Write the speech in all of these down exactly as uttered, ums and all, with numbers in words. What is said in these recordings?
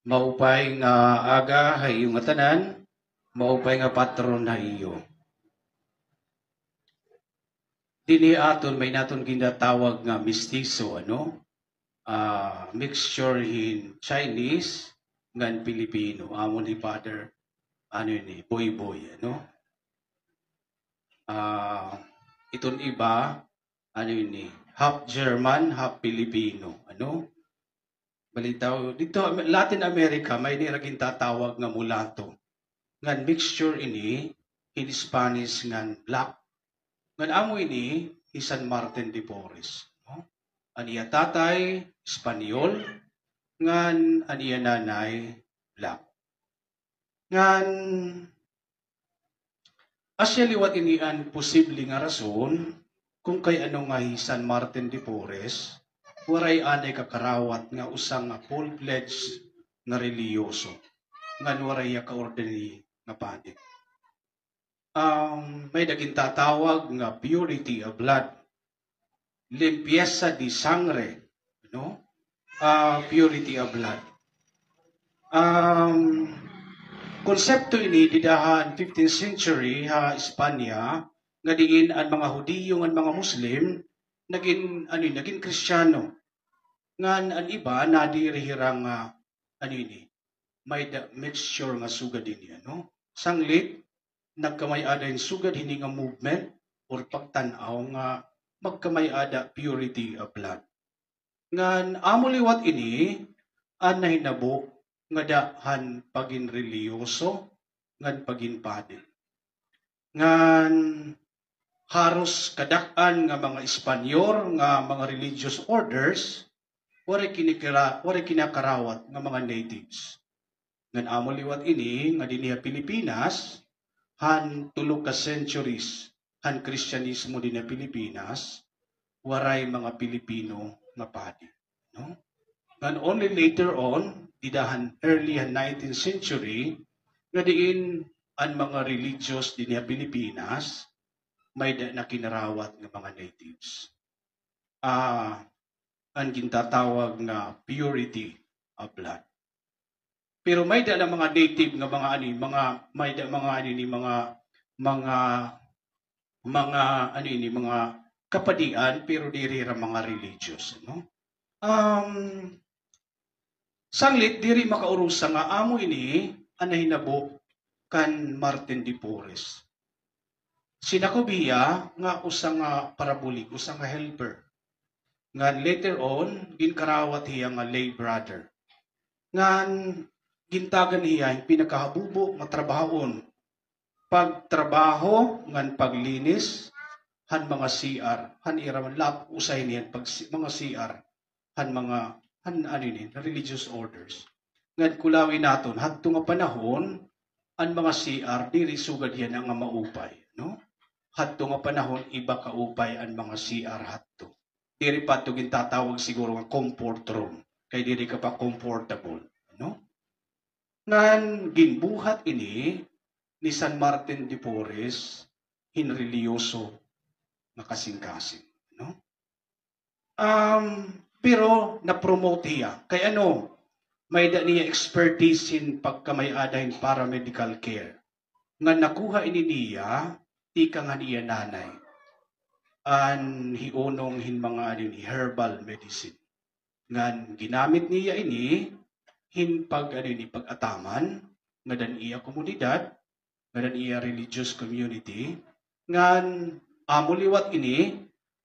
Maupay nga aga ha iyo ngatanan, maupay nga patron ha iyo. Dinhi aton may naton ginatawag nga mestizo, ano? Ah, mixture hin Chinese ngan Pilipino. Amo ni Father, ano ini, Boy Boy, ano? Ah, iton iba, ano ini, half German, half Filipino, ano? Balitaw, didto, Latin America, may nira gintatawag nga mulato. Ngan mixture ini hin Spanish ngan black. Ngan amo ini hi San Martin de Porres, no? An iya tatay, Espanyol, ngan an iya nanay, black. Ngan asya liwat ini an posible nga rason kon kay ano nga hi San Martin de Porres waray anay kakarawat nga usa nga full-fledged nga relihiyoso, ngan waray hiya ka-ordain nga padi. Um, may-ada gintatawag nga purity of blood. Limpieza de sangre, no? Ah, purity of blood. Um, konsepto ini dida han fifteenth century ha Espanya, nga diin an mga Hudiyo ngan mga Muslim nagin, ano, nagin Kristiyano. Ngan an iba nadiri hira nga, ano ini, may-ada mixture nga sugad ini, ano? Sanglit, nagkamay-ada hin sugad hini nga movement or pagtan-aw nga magkamay-ada purity of blood. Ngan amo liwat ini an nahinabo ngada han pagin relihiyoso ngan pagin padi. Ngan haros kadak-an nga mga Espanyol nga mga religious orders, waray kinikira-, waray kinakarawat nga mga natives. Ngan amo liwat ini nga dinhi ha Pilipinas, han tulo ka centuries han Kristiyanismo dinhi ha Pilipinas, waray mga Pilipino nga padi, no? Ngan only later on, dida han early han nineteenth century, nga diin an mga religious dinhi ha Pilipinas, may-ada na kinarawat nga mga natives. Ah, an gintatawag nga purity of blood. Pero may-ada la mga native nga mga ano, mga, may-ada mga ano ini, mga, mga, mga ano ini, mga kapadian, pero diri hira mga religious, no? Um, sanglit, diri makaurusa nga amo ini an nahinabo kan Martin de Porres. Sinakob hiya nga usa nga parabuli, usa nga helper. Ngan later on, ginkarawat hiya nga lay brother. Ngan gintagan hiya hin pinakahabubo nga trabahoon. Pagtrabaho ngan paglinis han mga C R, han ira man lap-, usa hini han pag-, mga C R han mga, han, ano ini, religious orders. Ngan kulawi naton, hadto nga panahon, an mga C R, diri sugad hiya nga maupay, no? Hadto nga panahon, iba kaupay an mga C R hadto. Diri pa hadto gintatawag siguro nga comfort room, kay diri ka pa comfortable, no? Ngan ginbuhat ini ni San Martin de Porres hin relihiyoso nga kasingkasing, no? Um, pero na-promote hiya. Kay ano, may-ada niya expertise hin pagkamay-ada hin paramedical care. Nga nakuha ini niya tikang han iya nanay. An hiunong hin mga, ano ini, herbal medicine. Ngan ginamit niya ini hin pag, ano ini, pag-ataman ngada han iya komunidad, ngada han iya religious community, ngan amo liwat ini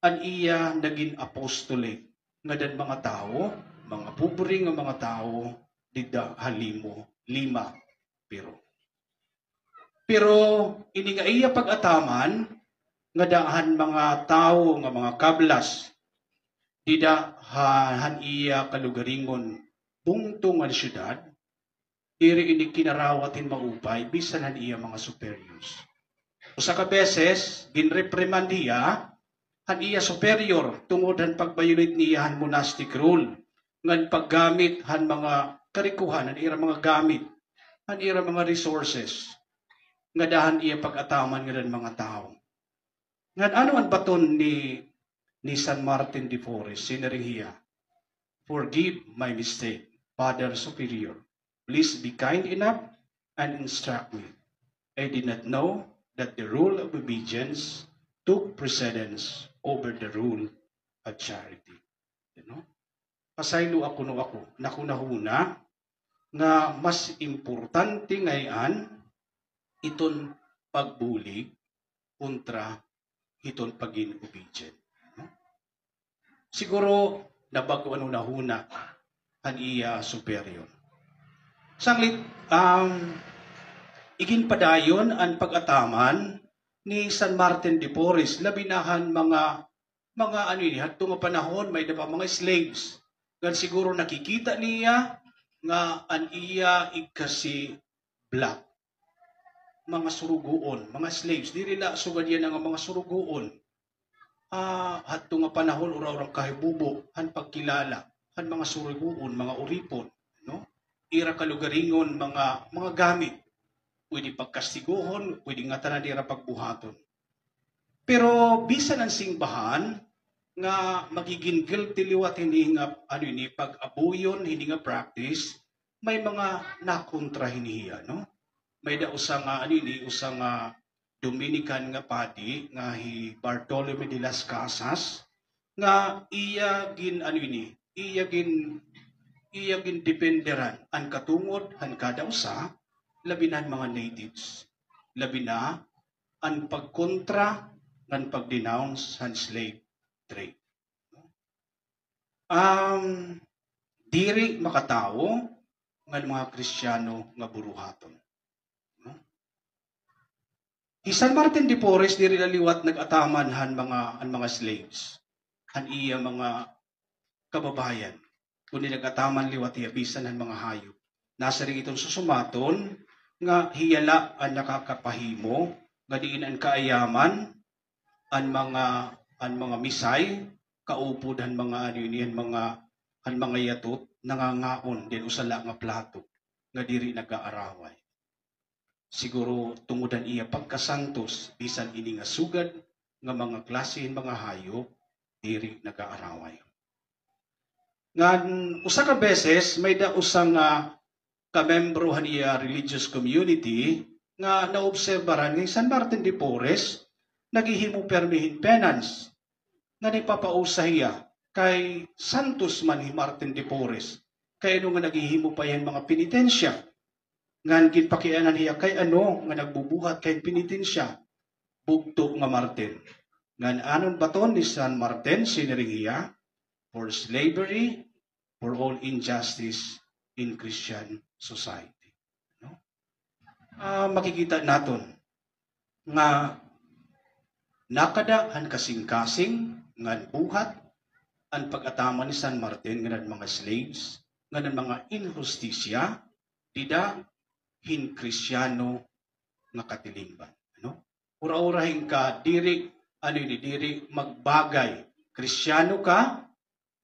an iya nagin apostolate ngada han mga tawo, mga pobre nga mga tawo dida ha Limo, Lima, Peru. Pero ini nga iya pag-ataman ngada han mga tawo nga mga kablas dida ha, han iya kalugaringon bungto nga syudad, diri ini kinarawat hin maupay bisan han iya mga superiors. Usa ka beses, ginreprimand hiya han iya superior tungod han pag-violate niya han monastic rule ngan paggamit han mga karikohan, han ira mga gamit, han ira mga resources, ngada han iya pag-ataman ngada han mga tawo. Ngan ano an baton ni, ni San Martin de Porres? Siring hiya, "Forgive my mistake, Father Superior." Please be kind enough and instruct me. I did not know that the rule of obedience took precedence over the rule of charity. You know? Pasaylo ako no ako, nakunahuna nga mas importante ngay-an iton pagbulig kontra hiton pagin obedient. No? Siguro nabag-o an hunahuna han iya superior. Sanglit, um, iginpadayon an pag-ataman ni San Martin de Porres, labi na han mga, mga ano ini, hadto nga panahon, may-ada pa mga slaves. Ngan siguro nakikita niya nga an iya igkasi black, mga surugoon, mga slaves, diri la sugad yana nga mga surugoon. Ah, hadto nga panahon, ura-ura an kahibubo han pagkilala han mga surugoon, mga uripon, no? Ira kalugaringon, mga, mga gamit. Pwede pagkastiguhon, pwede ngatanan ira pagbuhaton. Pero bisan an simbahan nga magigin guilty liwat hini nga, ano ini, pag-abuyon hini nga practice, may mga nakontra hini hiya, no? May-ada usa nga, ano ini, usa nga Dominican nga padi nga hi Bartolome de las Casas, nga iya gin, ano ini, iya gin, iya gindependeran an katungod han kada usa, labi na han mga natives, labi na an pagkontra ngan pag-denounce han slave trade. Um, diri makatawo ngan mga Kristiyano nga buruhaton. No? Hi San Martin de Porres diri la liwat nag-ataman han mga, han mga slaves, han iya mga kababayan, kundi nag-ataman liwat hiya bisan han mga hayop. Nasiring iton susumaton nga hiya la an nakakapahimo nga diin an kaayaman, an mga, an mga misay, kaupod han mga, ano ini, han mga, han mga yatot, nangangaon diin usa la nga plato nga diri nag-aaraway. Siguro tungod han iya pagkasantos, bisan ini nga sugad nga mga klase hin mga hayop, diri nag-aaraway. Ngan usa ka beses, may-ada usa nga kamembro han iya religious community nga naobserbaran nga hi San Martin de Porres naghihimo pirmi hin penance. Ngan nagpapausa hiya kay santos man hi Martin de Porres, kay ano nga naghihimo pa hiya hin mga penitensya. Ngan ginpakianan hiya kay ano nga nagbubuhat ka hin penitensya, bugto nga Martin. Ngan anon baton ni San Martin, siniring hiya, "For slavery, for all injustice in Christian society." No? Ah, makikita naton nga nakada han kasingkasing ngan buhat an pag-ataman ni San Martin ngan an mga slaves, ngan an mga inhustisya dida hin Kristiyano nga katilingban. Ano? Ura-ura hin ka diri, ano ini, diri magbagay. Kristiyano ka,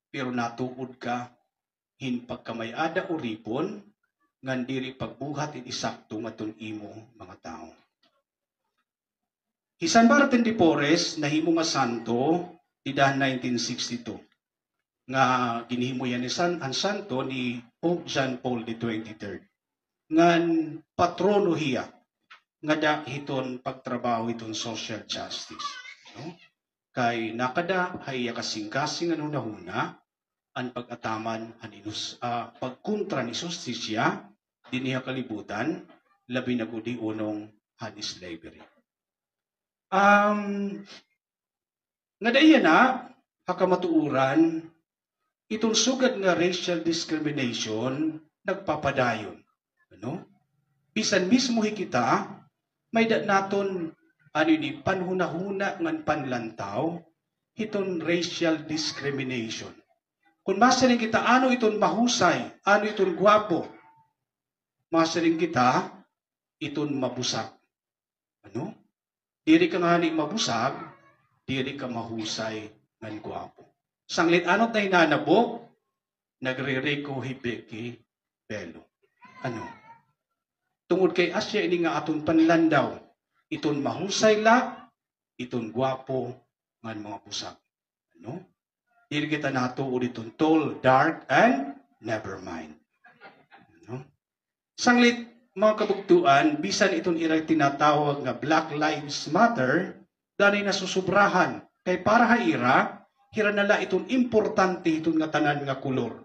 pero natuod ka hin pagkamay-ada uripon, ngan diri pagbuhat hin isakto ngadton imo mga tawo. Hi San Martin de Porres nahimo nga santo dida nineteen sixty-two, nga ginhimo hiya ni San, an santo ni Pope John Paul the twenty-third. Ngan patrono hiya ngada hiton pagtrabaho hiton social justice, no? Kay nakada ha iya kasingkasing an hunahuna an pag-ataman han inus-, ah, pagkontra han inhustisya dinhi ha kalibutan, labi na gud hi unong han slavery. Um, ngada yana, ha kamatuoran, iton sugad nga racial discrimination nagpapadayon. Ano? Bisan mismo hi kita, may-ada naton, ano ini, panhunahuna ngan panlantaw hiton racial discrimination. Kon masiring kita, ano iton mahusay, ano iton gwapo, masiring kita, iton mabusag. Ano? Diri ka ngani mabusag, diri ka mahusay ngan gwapo. Sanglit ano it nahinanabo, nagririko hi Becky Bello. Ano? Tungod kay asya ini nga aton panlandaw, iton mahusay la, iton gwapo, ngan mga busag. Ano? Diri kita natuod iton tall, dark, and never mind. Ano? Sanglit, mga kabugtoan, bisan iton ira tinatawag nga Black Lives Matter, danay nasusubrahan. Kay para ha ira, hira na la iton importante hiton ngatanan nga kolor.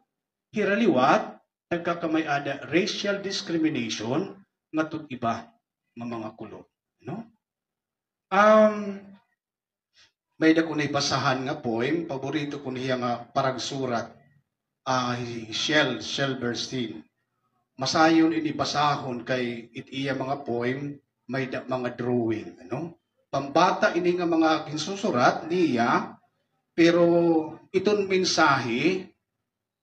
Hira liwat, nagkakamay-ada racial discrimination ngadto iba nga mga kolor. No? Um, may-ada ko nahibasahan nga poem, paborito ko niya nga paragsurat, ah, hi Shel, Shelberstein. Masayon ini basahon kay it iya mga poem, may-ada mga drawing, ano? Pambata ini nga mga ginsusurat niya, pero iton mensahe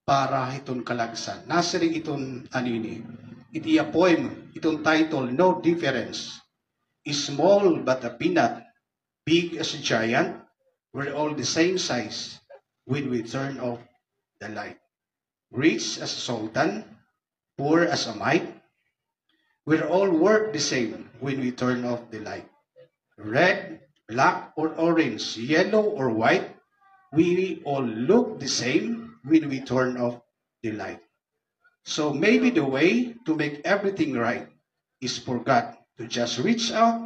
para hiton kalagsan. Nasiring iton, ano ini, it iya poem, iton title, No Difference. Small but a peanut, big as a giant, we're all the same size when we turn off the light. Rich as a sultan, poor as a mite, we're all worth the same when we turn off the light. Red, black, or orange, yellow, or white, we all look the same when we turn off the light. So maybe the way to make everything right is for God to just reach out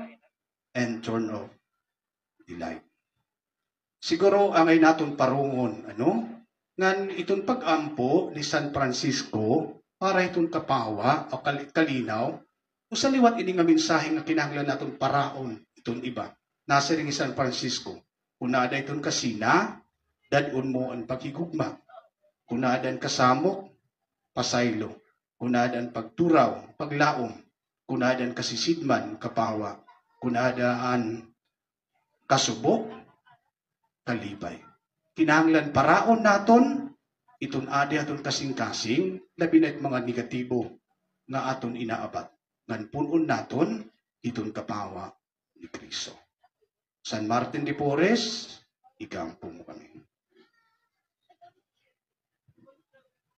and turn off the light. Siguro angay naton parungon, ano? Ngan iton pag-ampo ni San Francisco para hiton kapawa o kal-, kalinaw, usa liwat ini nga mensahe nga kinahanglan naton paraon iton iba. Nasiring hi San Francisco, kun aada iton kasina, dad-on mo an paghigugma. Kun aada an kasamok, pasaylo. Kun aada an pagturaw, paglaom. Kun aada an kasisidman, kapawa. Kun aada an kasubo, kalipay. Kinahanglan paraon naton iton aada ha aton kasingkasing, labi na it mga negatibo nga aton inaabat. Ngan pun-on naton iton kapawa ni Cristo. San Martin de Porres, igampo mo kami.